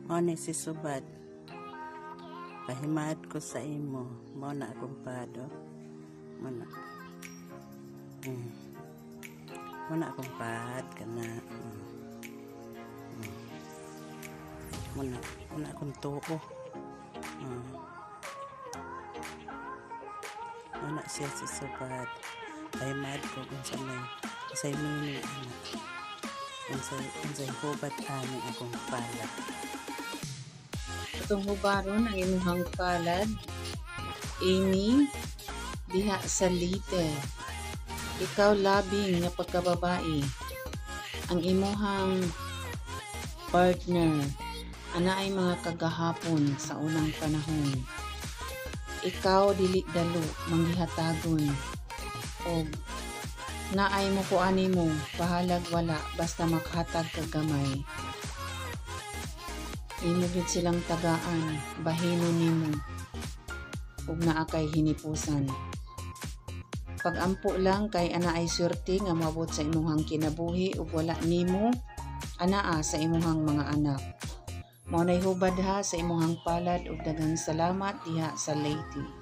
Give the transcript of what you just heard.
Mao ni si Subad. Pahimad ko sa imo. Mao na akong pad, oh. Mao na. Mao na akong pad kana. Mao na, mao na akong tuo. Mao na siya si Subad. Pahimad ko kung sa may unsay meaning ana. Unsay hubad ani akong palad. Atong hubaron ang imuhang palad, Amy, diha sa Leyte. Ikaw labing nga pagkababae. Ang imuhang partner ana ay mga kagahapon sa unang panahon. Ikaw dili dalo manggihatagon og naay mo kuani mo, bahalag wala, basta makahatag kag gamay. Imo gyud silang tagaan, bahino nimo ug naa kay hinipusan. Pagampo lang kay ana ay swerte nga moabot sa imuhang kinabuhi ug wala nimo anaa sa imuhang mga anak. Mao nay hubad ha sa imuhang palad ug daghang salamat diha sa Leyte.